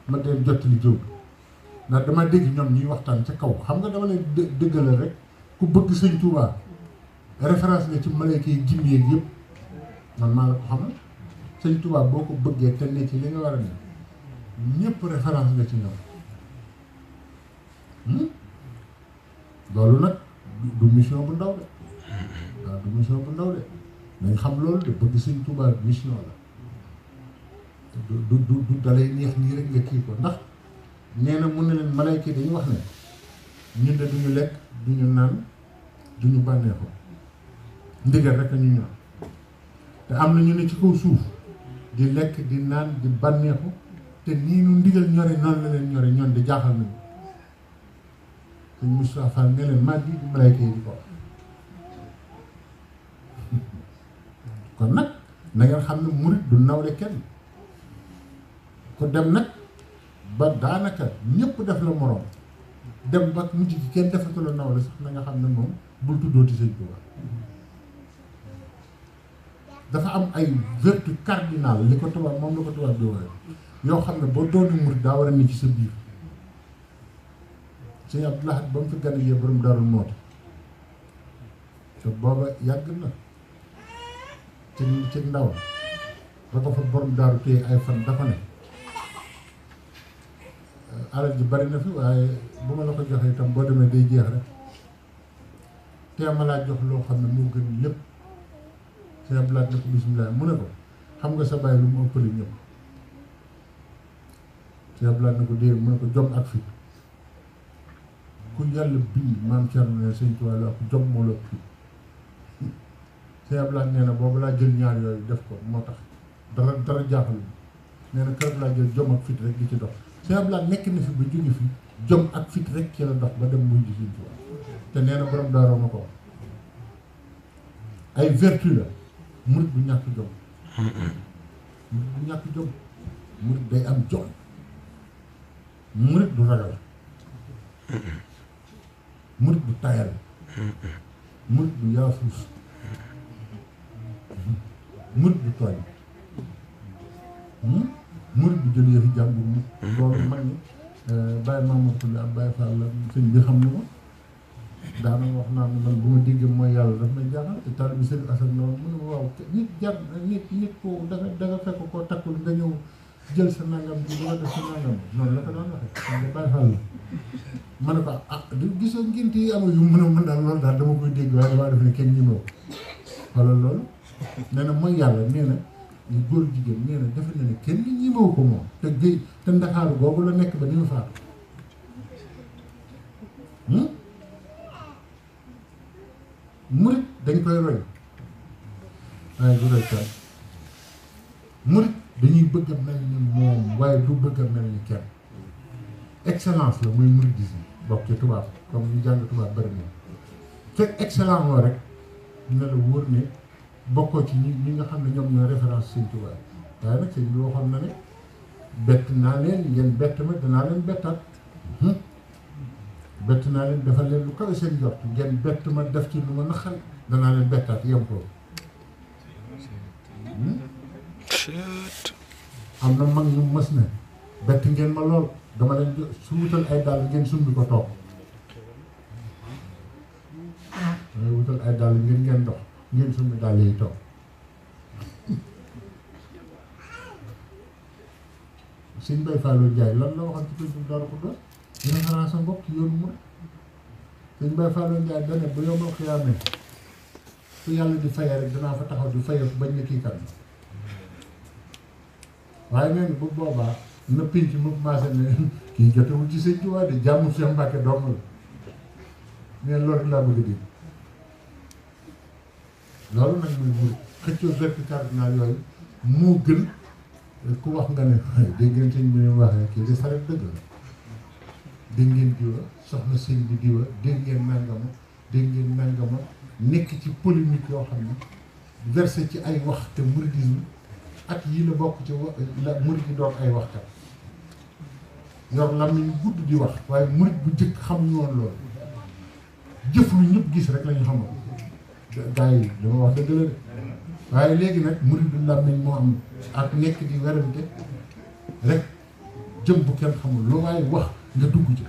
ma dem jottali jëw ndax dama dégg ñoom ñuy waxtaan ca kaw xam nga dama leen dëggalal rek ku bëgg sëñ Touba référence nga ci malayka yi jinne yeeg yëpp man maa la ko xamal sëñ Touba boo ko bëggee te ne ci li nga war a ne ñëpp référence nga ci ñoom loolu nag du mission bu ndaw de waaw du mission bu ndaw de nañ xam loolu de bëgg sëñ Touba mission la du dalay neex nii rek nga kii ko ndax nee na mun na leen malayka yi dañu wax ne ñun de duñu lekk duñu naan duñu bànneexu ndigal rek a ñu ñor te am na ñu ne ci kaw suuf di lekk di naan di bànneexu te nii nu ndigal ñore noonu la leen ñore ñoon di jaaxal nañu sëñ Moustapha Fall ne leen maa di malayka yi di ko wax kon nag na ngeen xam ne murit du nawle kenn ko dem nag ba daanaka ñëpp def la moroom dem ba mujj gi kenn defatu la nawle sax na nga xam ne moom bul tuddooti sëñ Tuubaa dafa am ay vertu cardinal li ko tubaab moom la ko tubaab di woowee yoo xam ne boo dooni murit daa war a ne ci sa biir sëñ Abdou Lahad ba mu fi gan yee borom Daaru Muxti te booba yàgg na ci ndaw ba ko fa borom daaru téye ay fan dafa ne alal ji bari na fi waaye bu ma la ko joxee itam boo demee day jeex rek te ma laa jox loo xam ne moo gën lépp sëñ Abdou Lahad ne ko bisimilah mu ne ko xam nga sa bàyyi lu mu ëppale ñëpp sëñ Abdou Lahad ne ko dee mu ne ko jom ak fit ku yàlla bind maam Thierno ne sëñ Tuubaa la ak jom moo la ëpp fit sëñ Abdou Lahad nee na boobu laa jël ñaar yooyu def ko moo tax dara jaaxal nee na kër laa jël jom ak fit rek di ci dox sëñ Abdou Lahad nekk na fi ba jóge fi jom ak fit rek ci la dox ba dem muy di sëñ Tuubaa te nee na borom daaroo ma ko wax ay vertu la murit bu ñàkk jom murit bu ñàkk jom murit day am jom murit du ragal murit du tayal murit du yaafuus murit du tooñ murit du jël yëfi jàmbur mu loolu mag ñi bàyyi Mamadou Kouli ak Baye Fall la sëñ bi xam ne ma daana wax naa ne man bu ma déggee mooy yàlla daf may jaaxal te taal bi Sëriñ Assane noonu mu ne ma waaw nit jar nit ko danga fekk koo takkul nga ñëw jël sa nangam bi nga def sa nangam noonu la ko daan waxee nga Baye Fall la ma ne ko di gisoo ngénte yi amul yu mën daal loolu daal dama koy dégg waaye damaa def ne kenn ñi wala loolu nee na mooy yàlla nee na ñu góor jigéen nee na defe na ne kenn ñimewu ko moom te géej te Ndakaaru boobu la nekk ba ni mu faatu murit dañ koy roy waaye du roy kenn murit dañuy bëgg a mel ni moom waaye du bëgg a mel ni kenn excellence la muy mouridisme bokk ci tubaab comme ñu jàng tubaab bëri na fekk excellence moo rek dina la wóor ne bokkoo ci ñi nga xam ne ñoom ñooy référence sëñ Tuubaa waaye nag sëñ bi waxoon na ne bett naa leen ngeen bett ma danaa leen bettaat bett naa leen defal leen lu kawe seen jort ngeen bett ma def ci lu ma naxal danaa leen bettaat yem ko am na mag ñu mës ne bett ngeen ma lool dama leen su wutal ay dàll ngeen sumbi ko toog damay wutal ay dàll ngeen dox ngeen sumbi dàll yi toog sëñ Baye Fallou Ndiaye lan la waxoon ci pénc Daaru Xudoos dina xanaa sa mbokk ci yoonu mu sëñ Baye Fallou Ndiaye dane bu yow ma xiyaamee fu yàlla di fayee rek danaa fa taxaw di fayee bañ ne kii kan waaye nee na bu boobaa na pénc mu commencé ne kii jotewul ci sëñ Tuubaa de jàmm Cheikh Mbacke dong la mais loolu laa bëgg a dégg loolu nag muy murit xëccoo vertu cardinal yooyu moo gën ku wax nga ne dégg ngeen sëñ bi ñu waxee kii di saret dëgg la dégg ngeen diwa soxna sëñ bi diwa dégg ngeen nangama nekk ci polémique yoo xam ne versé ci ay wax te mouridisme at yii la bokk ci la murid yi doon ay waxkat yor làmmiñ gudd di wax waaye murid bu jëkk xamuñu woon loolu jëf lu ñëpp gis rek la ñu xamoon gaa yi li ma wax dëgg la de waaye léegi nag murid du làmmiñ moo am ak nekk di werante rek jëm bu kenn xamul lu waay wax nga dugg ci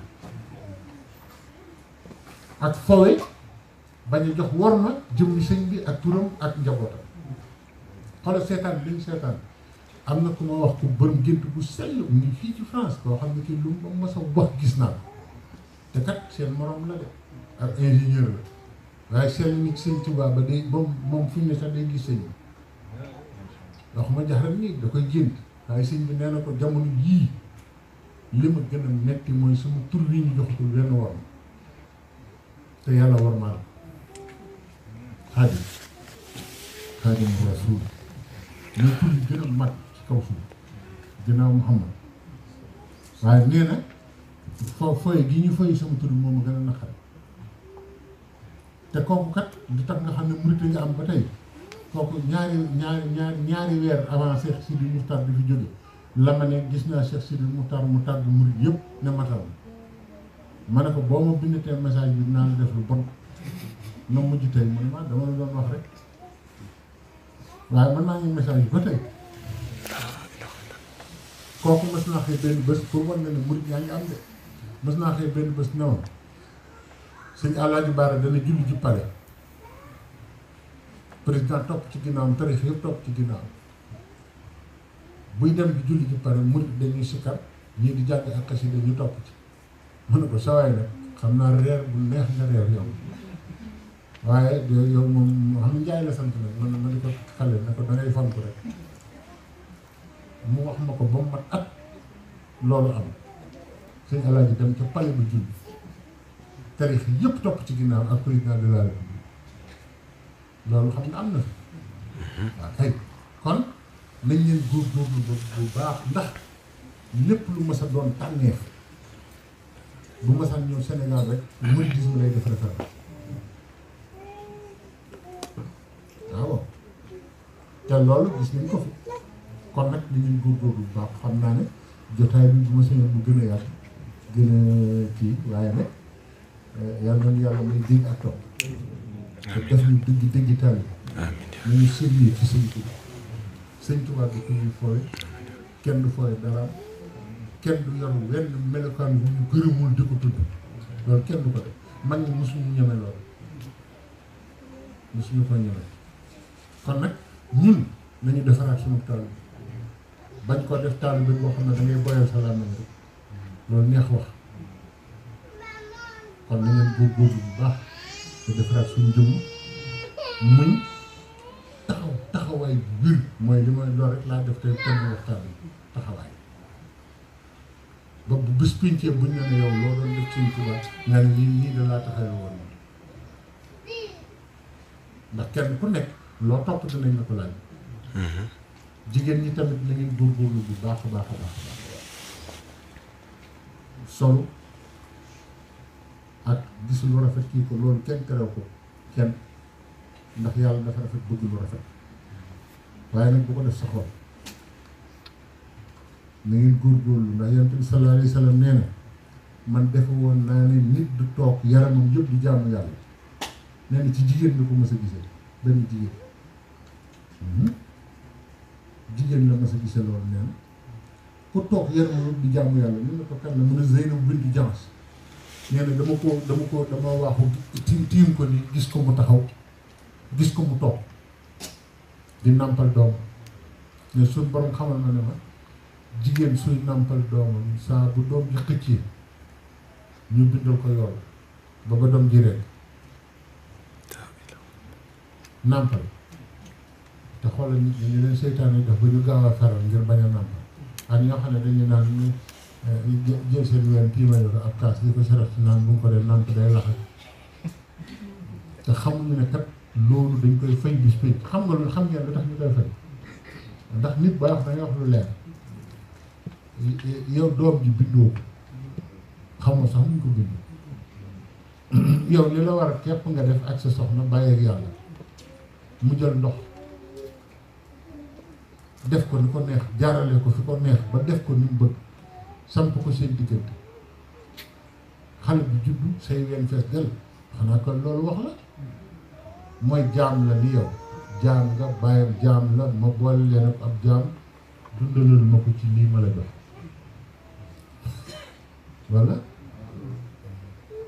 ak fowe bañ a jox war ma jëm sëñ bi ak turam ak njabootam xoolal seetaan bi ñu seetaan am na ku ma wax ku bërëm gént bu sell mu ngi fii ci France koo xam ne kii lu ma mos a wax gis naa ko te kat seen morom la de ak ingénieur la waaye sell nit sëñ Tuubaa ba day moom fu ñu ne sax day gis sëñ bi wax ma jaxaram nii da koy gént waaye sëñ bi nee na ko jamono yii li ma gën a metti mooy sama tur wi ñu joxatul benn war ma te yàlla war maa la Xaadim Rasuul mooy tur yi gën a mag ci kaw suuf ginnaaw Muhammad waaye nee na fooy gi ñu foy sama tur moom a gën a naqare te kooku kat di tax nga xam ne murit nga am ba tey kooku ñaari weer avant Cheikh Sidi Moukhtar di fi jóge la ma ne gis naa Cheikh Sidi Moukhtar mu tàgg murit yëpp ne matal ma ne ko boo ma bindatee message bi dinaa la def lu bon na mujj tey mu ne ma dama la doon wax rek waaye mën naa ngi message bi ba tey kooku mës naa xëy benn bés pour war na ne murit yaa ngi am de mës naa xëy benn bés ne woon sëñ Alaaji Baara dana julli ci palais président topp ci ginnaawam tarix yëpp topp ci ginnaawam buy dem di julli ci palais murit dañuy sikkar ñii di jàng ak xasida ñu topp ci mu ne ko sawaay nag xam naa reer bu neex nga reer yow waaye yow moom xam ne njaay la sant nag man ma di ko xale ne ko dangay fonk rek mu wax ma ko ba mu mat at loolu am sëñ Alaaji dem ca palais ba julli tarix yëpp topp ci ginnaaw ak président de la République loolu xam ne am na fi waaw kay kon nañ leen góorgóorlu bu baax ndax lépp lu mas a doon tànneef bu masaan ñëw Sénégal rek mouridisme lay def référence waaw te loolu gis nañ ko fi kon nag li ñuy góorgóorlu bu baax xam naa ne jotaay bi bu ma sañoon bu gën a yàgg gën a kii waaye nag yàlla na yàlla may dégg ak topp te def ñu dëgg taal yi nañu sérieux ci sëñ Tuubaa sëñ Tuubaa bi ku ñuy fooye kenn du fooye dara kenn du yor wenn melokaan bu ñu gërëmul di ko tudd loolu kenn du ko def mag ñi mosuñu ñeme loolu mosuñu ko ñeme kon nag ñun nañu defaraat suñu taal bi bañ ko def taal bi boo xam ne da ngay boyal sa làmmiñ rek loolu neex wax kon na ngeen góorgóorlu bu baax te defaraat suñu jëmm muñ taxawaay bu wér mooy li may loolu rek laa def tey thème waxtaan bi taxawaay ba bu bés pincee buñ ne ne yow loo doon def Sëñ Tuubaa nga ne nii da laa taxawee woon ndax kenn ku nekk loo topp dinañ la ko laaj jigéen ñi tamit na ngeen góorgóorlu bu baax a baax a baax solu ak gis lu rafet kii ko loolu kenn terew ko kenn ndax yàlla dafa rafet bëgg lu rafet waaye nag bu ko def sa xol na ngeen góorgóorlu ndax Yonent bi sallallahu alayhi wa sallam nee na man defe woon naa ne nit du toog yaramam yëpp di jaamu yàlla nee na ci jigéen nga ko mës a gisee benn jigéen la mës a gisee loolu nee na ku toog yaramam yëpp di jaamu yàlla ñu ne ko kan la mën a Zeynab bintu Jaas nee na dama waaxu tiim ko ni gis ko mu taxaw gis ko mu toog di nàmpal doomam ne suñ borom xamal na ne ma jigéen suy nàmpal doomam saa bu doom ji xëccee ñu bindal ko yool ba ba doom ji rek nàmpal te xoolal nit ñi leen seytaane def ba ñu gaaw a feral ngir bañ a nàmpal ak ñoo xam ne dañu naan jël seen ween tiimale ko ab kaas li ko sarat naan bu nga ko dee nàmp day laxat te xamuñu ne kat loolu dañ koy fay bis pénc xam nga lu xam ngeen lu tax ñu koy fay ndax nit ba wax da nga wax lu leer yow doom ji bindoo ko xamoo sax muñ ko bind yow li la war a képp nga def ak sa soxna bàyyi ak yàlla mu jël ndox def ko ni ko neex jaarale ko fi ko neex ba def ko ni mu bëgg samp ko seen diggante xale bi juddu say ween fees del xanaa kon loolu wax la mooy jaam la ni yow jaam nga bàyyam jaam la ma boole leen ak ab jaam dundalal ma ko ci lii ma la jox wala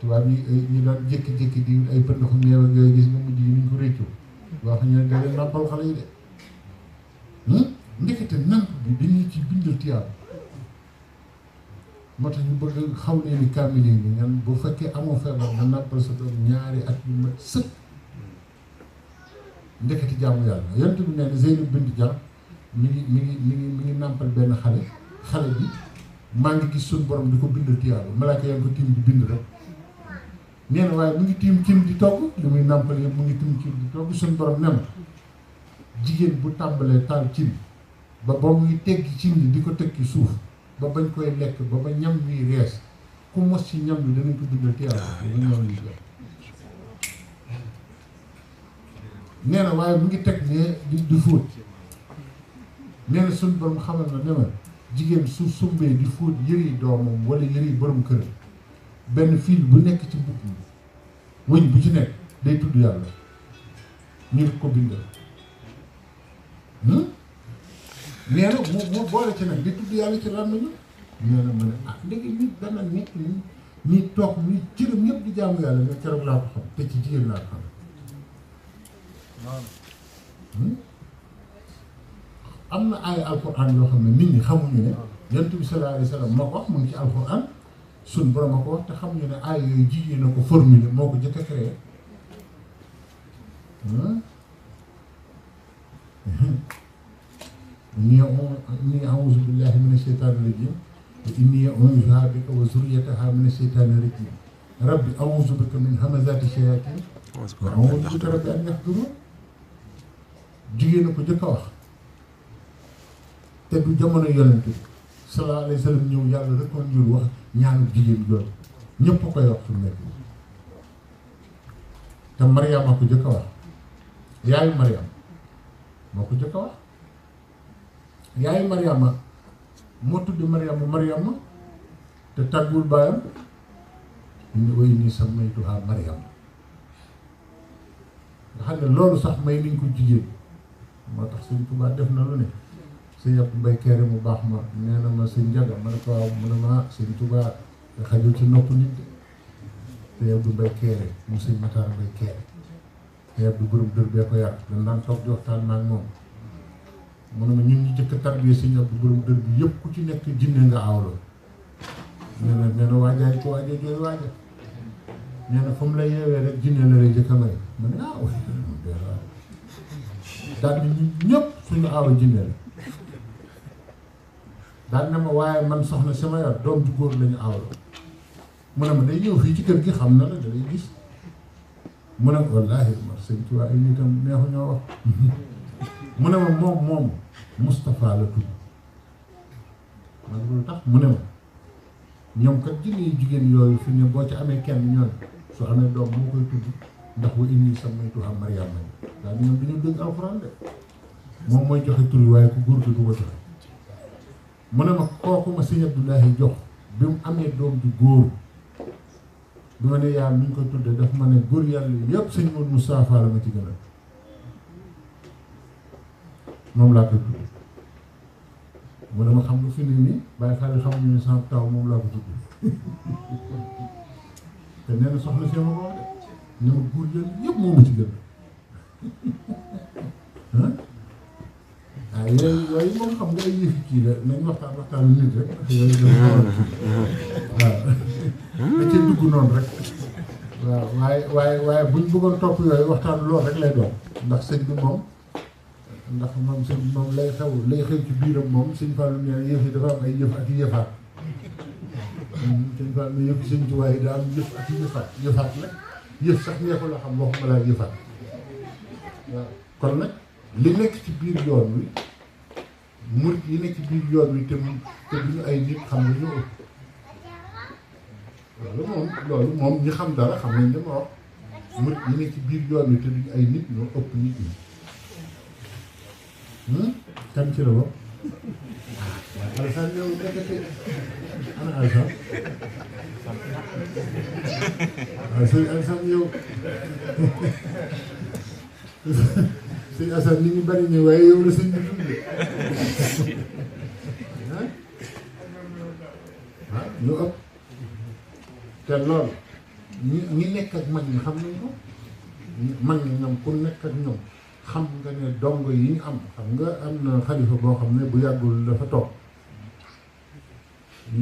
tubaab yi ñu daan jékki-jékki di ay pëndaxu meew ak yooyu gis nga mujj yi niñ ko réccu wax ñu ne da leen nàmpal xale yi de ndekete namp bi dañuy ci bindal tiyaab moo tax ñu bëgg xaw leen ni kaamil yi ñan bu fekkee amoo feebar nga nàmpal sa doom 2 at yu mat sëkk ndekete jaamu yàlla yonent bi nee na Zeynab bint Dia mi ngi nàmpal benn xale bi maa ngi gis suñu borom di ko bindal tiyaaba malaaka yaa ngi ko tiim di bind rek nee na waaye mu ngi tiim cin di togg li muy nàmpal yëpp mu ngi tiim cin di togg suñu borom ne ma jigéen bu tàmbalee taal cin ba muy teggi cin li di ko teg ci suuf ba bañ koy lekk ba ñam wi rees ku mos ci ñam bi danañ ko bindal tiyaaba nee na waaye mu ngi teg ne di fóot nee na suñu borom xamal na ne ma jigéen su sumbee di fóot yëri doomam wala yëri borom kër benn fil bu nekk ci mbubb mi wëñ bu ci nekk day tudd yàlla ñu ko bindal nee na mu boole ci nag di tudd yàlla ci làmmiñu nee na ma ne léegi nit dana nekk ñi toog ñi cëram ñëpp di jaamu yàlla mais keroog laa ko xam te ci jigéen laa ko xam am na ay alquran yoo xam ne nit ñi xamuñu ne yonent bi sallallahu alayhi wa sallam moo ko wax mu ngi ci alquran suñ borom a ko wax te xamuñu ne ay yooyu jigéen a ko formulé moo ko jëkk a créé inni a'uuzu billahi mina shaytaani rajiim wa inni u'iizuhaa bika wa zurriyyatahaa mina shaytaani rajiim rabbi a'uuzu bika min hamazaati shayaatiin wa a'uuzu bika rabbi an yahduruun jigéen a ko jëkk a wax te du jamono yonent bi sallallahu alayhi wa sallam ñëw yàlla reconduire wax ñaanu jigéen jooju ñëpp a koy wax su nekk te Mariama ko jëkk a wax yaayu Mariam moo ko jëkk a wax yaayu Mariama moo tudd Mariama te tàggul baayam inni wa inni sammaytuhaa Mariam nga xam ne loolu sax may niñ ko jigéen moo tax Sëñ Tuubaa def na lu ne sëñ Abdou Mbaye Kéré mu baax ma nee na ma sëñ Njaga ma ne ko waaw mu ne ma Sëñ Tuubaa nga xajul ci nopp nit de sëñ Abdou Mbaye Kéré mu sëñ Matar Mbaye Kéré sëñ Abdou borom dër bee ko yar dañ daan toog di waxtaan ma ak moom mu ne ma ñun ñu jëkk a tarbiyee sëñ Abdou borom dër bi yëpp ku ci nekk jinne nga aawloo nee na waajaay ko waaja jooy waaja nee na fu mu la yeewee rek jinne la lay jëkk a may ma ne daal di ñun ñëpp suñu aawa jinne la daal ne ma waaye man soxna sama yor doom ju góor lañu aawloo mu ne ma day ñëw fii ci kër gi xam na la da lay gis mu ne wallaahi ma sëñ ci waa ay nitam neexu ñoo wax mu ne ma moom Moustapha la tudd man loolu tax mu ne ma ñoom kat jinne yu jigéen yooyu fi ne boo ci amee kenn ñoom su amee doom moo koy tudd ndax wa inni sammaytuhaa Mariama daal ñoom dañu dégg alxuraan de moom mooy joxe tur yi waaye ku góor gi du ko joxe mu ne ma kooku ma sëñ Abdoulahi jox bi mu amee doom ju góor bi ma ne yaa mi ngi koy tuddee daf ma ne góor yàlla yëpp sëñ Modou Moustapha la ma ci gën a moom laa koy tudd mu ne ma xam nga fi ne nii bàyyi xale xamuñu ne sama taw moom laa ko tudd te nee na soxna si ma ko wax de ne ma góor yàlla yëpp moo ma ci gën a yooyu moom xam nga ay yëfi kii la nañ waxtaan nit rek yooyu dafa waaw da cee dugg noonu rek waaw waaye buñ bëggoon topp yooyu waxtaan loolu rek lay doon ndax sëñ bi moom ndax moom sëñ bi moom lay xew ci biiram moom sëñ Fallou nee na yëf yi dafa am ay yëf ak yëfaat sëñ Fallou ne yëf sëñ Tuubaa yi daa am yëf ak yëfaat nag yëf sax neexul la xam waxuma laa yëfaat waaw kon nag li nekk ci biir yoon wi murit yi nekk ci biir yoon wi te duñu ay nit xam nga ñu ëpp loolu moom ñi xam dara xam nañ li ma wax murit yi nekk ci biir yoon wi te duñu ay nit ñoo ëpp nit ñi kan ci la bopp waaw Alassane yow nekkati ana Alassane waaw sëñ Alassane yow sëñ Assane ni ñu bari ñu waaye yow la sëñ bi tudd ñu ëpp te loolu ñi nekk ak mag ñi xam nañ ko mag ñi ñoom ku nekk ak ñoom xam nga ne dongo yi ñu am xam nga am na xalifa boo xam ne bu yàggul dafa toog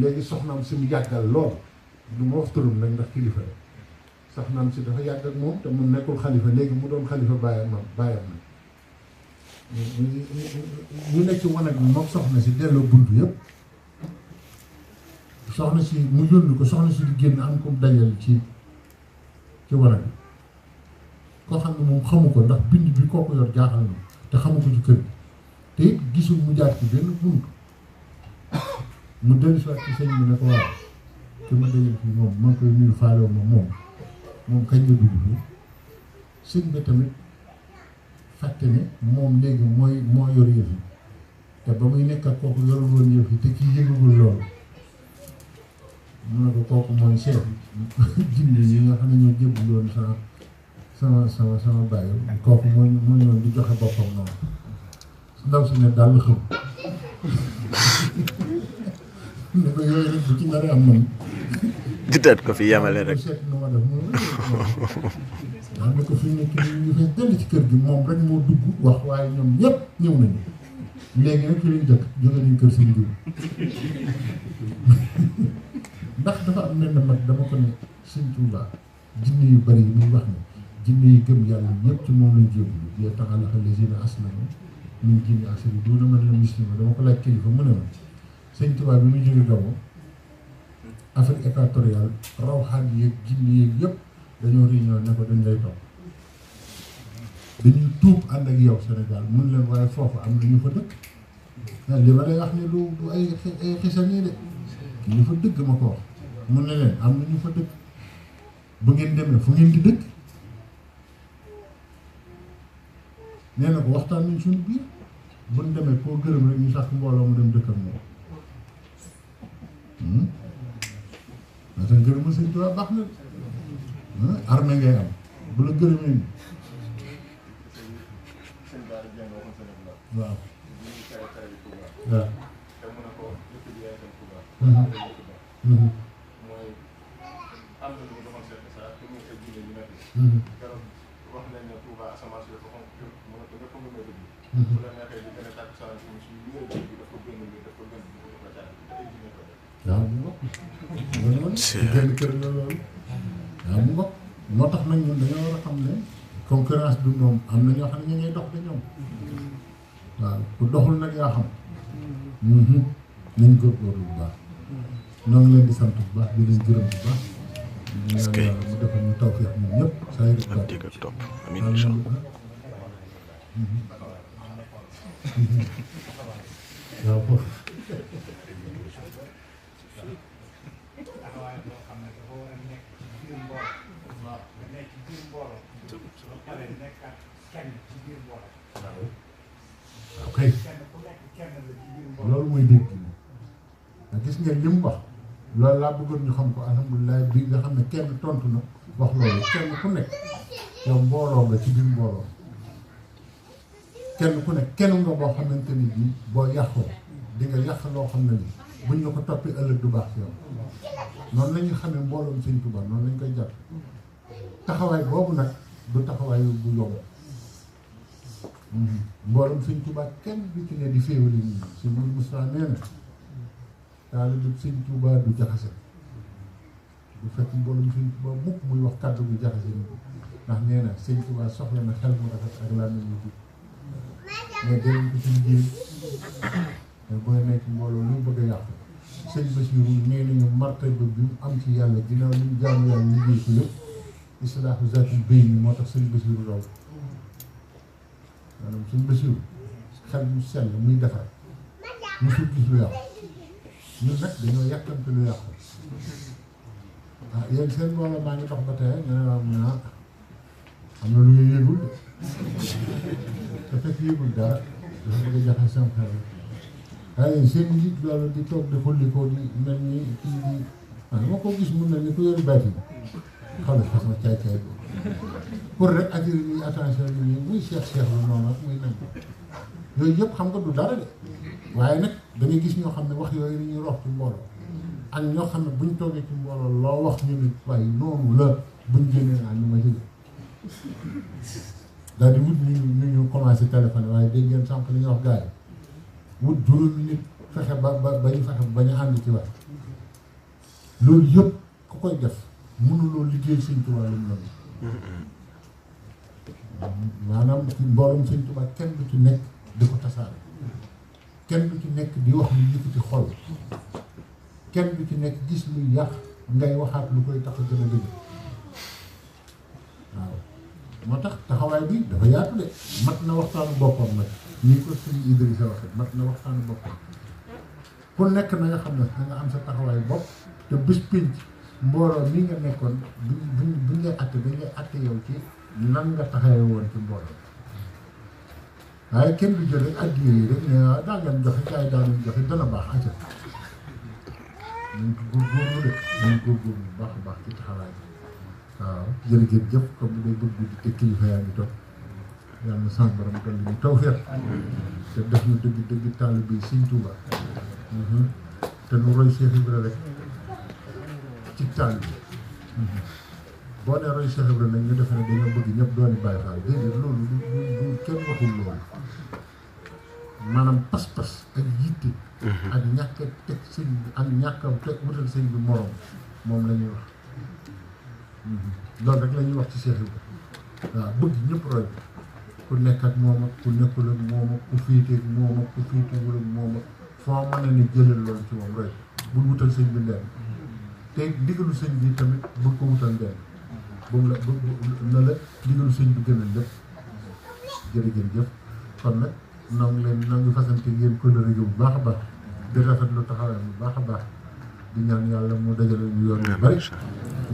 léegi soxnaam si mu yàggal lool du ma wax turam nag ndax kilifa la soxnaam si dafa yàgg ak moom te mu nekkul xalifa léegi mu doon xalifa bàyyam na ñu nekk ci wanag bi moom soxna si delloo buntu yëpp soxna si mu yónni ko soxna si di génn am ko dajal ci wanag bi koo xam ne moom xamu ko ndax bind bi kooku yor jaaxal na te xamu ko ci kër gi te it gisul mu jaar ci benn bunt mu dellu si waat ci sëñ bi ne ko waaw te ma dajal fii moom maa ngi koy nuyu faalew ma moom kañ la dugg fii sëñ bi tamit fàtte ne moom léegi moo yor yëf yi te ba muy nekk ak kooku yorul woon yëf yi te kii yëgagul loolu mu ne ko kooku mooy chef jinne yi nga xam ne ñoo jébbu loon sama bàyyi kooku moo ñëwoon di joxe boppam noonu ndaw si ne daal xëm ne ko yooyu rek bu ci nar a am man ditaat ko fi yamale rek seet nu ma def daa ne ko fi mu nekk ñu fay dell ci kër gi moom rek moo dugg wax waaye ñoom ñëpp ñëw nañu léegi nag fi lañ dëkk jóge nañ kër seen jiw ndax dafa am mel na mag dama ko ne Sëñ Tuubaa jinne yu bari yi muy wax ne jinne yi gëm yàlla ñëpp ci moom lañ jébbalu yee taxalaxa lazina aslamu min jinni asri duuna man la muslima dama ko laaj kilifa mu ne ma Sëñ Tuubaa bi muy jóge Gabon Afrique équatoriale rawxaan yeeg jinne yeeg yëpp dañoo réunion ne ko dañ lay topp dañuy tuub ànd ak yow Sénégal mun leen waaye foofu am na ñu fa dëkk li ma lay wax ne du ay xisan yi de ñu fa dëkk ma ko wax mun ne leen am na ñu fa dëkk bu ngeen demee fu ngeen di dëkk nee na ko waxtaan nañ suñu biir buñ demee koo gërëm rek ñu sàkk mbooloo mu dem dëkk ak moom maa tax gërëma Sëñ Tuubaa baax na armée ngay am bu la gërëmee ni waaw waaw waaw mu ngoog loolu genn kër la loolu waaw mu ngoog moo tax nag ñun dañoo war a xam ne concurrence bi moom am na ñoo xam ne ñu ngay dox de ñoom waaw ku doxul nag yaa xam nañ góorgóorlu bu baax ñoo ngi leen di sant bu baax di leen gërëm bu baax ñu ñaan yàlla mu defal ñu tawfeex ñun ñëpp saa yu ak dégg ak topp amiin incha allah waaw foofu ok loolu mooy dégg nga gis ngeen li mu wax loolu laa bëggoon ñu xam ko alhamdulilah bi nga xam ne kenn tontu na wax loolu kenn ku nekk yow mbooloo nga ci biir mbooloo kenn ku nekk kenn nga boo xamante ni bii boo yàqoo di nga yàq loo xam ne ni buñ la ko toppee ëllëg du baax yow noonu la ñu xamee mbooloom Sëñ Tuubaa noonu lañ koy jàpp taxawaay boobu nag du taxawaay bu yomb mbooloom Sëñ Tuubaa kenn du ci ne di féewale nit ñi si Mourou Moustapha nee na taalibe Sëñ Tuubaa du jaxase du fekk mbooloom Sëñ Tuubaa mukk muy wax kàddu bu jaxase nit ndax nee na Sëñ Tuubaa soxla na xel mu rafet ak làmmiñ wu jub mais dinañ ko ci liggéey mais booy nekk mbooloo lu mu bëgg a yàqu sëñ Bassirou nee nañu martaba bi mu am ci yàlla ginnaaw li mu jaamu yàlla liggéey ko yëpp islaahu zaatil bayni moo tax sëñ Bassirou raw maanaam sëñ Bassirou xel mu sell muy defar musul gis lu yàqu ñun nag dañoo yàkkamte lu yàqu ah yéen seen mbooloo maa ngi dox ba tey nga ne waaw mu ne am na lu ngeen yëgul de te fekk yëgul dara dafa bëgg a jaxe seen xel waaye seen njiit loolu di toog di xulli ko di mel ni kii di ma ko gis mun na ni ku yori baati xam ne façon caay-caay boobu pour rek attirer ñuy attention yi nii muy seex lu noonu ak muy nañ yooyu yëpp xam nga du dara de waaye nag da ngay gis ñoo xam ne wax yooyu dañuy rox ci mbooloo ak ñoo xam ne buñ toogee ci mbooloo loo wax ñu ne waaye noonu la buñ génnee naa ñu ma jël daal di wut ñu commencé téléphoné waaye dégg ngeen sànq li nga wax gars yi wut juróomi nit fexe ba ñu fexe ba ñu ànd ci wax loolu yëpp ku koy def mënuloo liggéey Sëñ Tuubaa lu mu noonu maanaam ci mbooloom Sëñ Tuubaa kenn du ci nekk di ko tasaare kenn du ci nekk di wax lu yëkkati xol kenn du ci nekk gis luy yàq ngay waxaat lu koy tax a gën a dëgg waaw moo tax taxawaay bi dafa yaatu de mat na waxtaanu boppam nag ñi ko suñu Idrissa waxe mat na waxtaanu boppam ku nekk na nga xam ne da nga am sa taxawaay bopp te bés pénc mbooloo mi nga nekkoon buñ lay atte dañ lay atte yow ci nan nga taxawee woon ci mbooloo waaye kenn du jël rek addiya yi rek ne waaw daa ngeen joxe gars yi daa ngeen joxe dana baax acca nañ ko góorgóorlu de nañ ko góorgóorlu bu baax a baax ci taxawaay bi waaw jërëjëf jëf comme day bëgg di te kilifa yaa ngi toog yàlla na sant borom dolli ñu tawfeex te def ñu dëgg taalibe bi Sëñ Tuubaa te nu roy Cheikh Ibra rek ci taalibe bi boo nee roy Cheikh Ibra nag ñu defe ne dañoo bëgg ñëpp dooni Baay Faal déedéet loolu du kenn waxul loolu maanaam pas-pas ak yitte ak ñàkk a teg sëñ bi ak ñàkk a teg wutal sëñ bi morom moom la ñuy wax loolu rek la ñuy wax ci Cheikh Ibra waaw bëgg ñëpp roy ku nekk ak moom ak ku nekkul ak moom ak ku fiite ak moom ak ku fiitewul ak moom ak foo mën a ne jëlal loolu ci moom roy bul wutal sëñ bi lenn te ndigalu sëñ bi tamit bul ko wutal lenn bu mu la na la ndigalu sëñ bi gënal lépp jërëjëf kon nag noo ngi fasante ngeen kóllëre bu baax a baax di rafetlu taxawaay bu baax a baax di ñaan yàlla mu dajale ñu yoon yu bari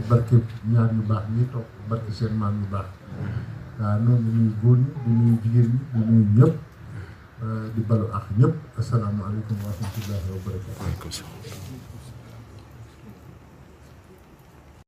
barke ñaar ñu baax ñi toog barke seen maam yu baax waaw noonu di nuyu góor ñi di nuyu jigéen ñi di nuyu ñëpp di balu ak ñëpp asalaamaaleykum wa rahmatullahi wa barakatu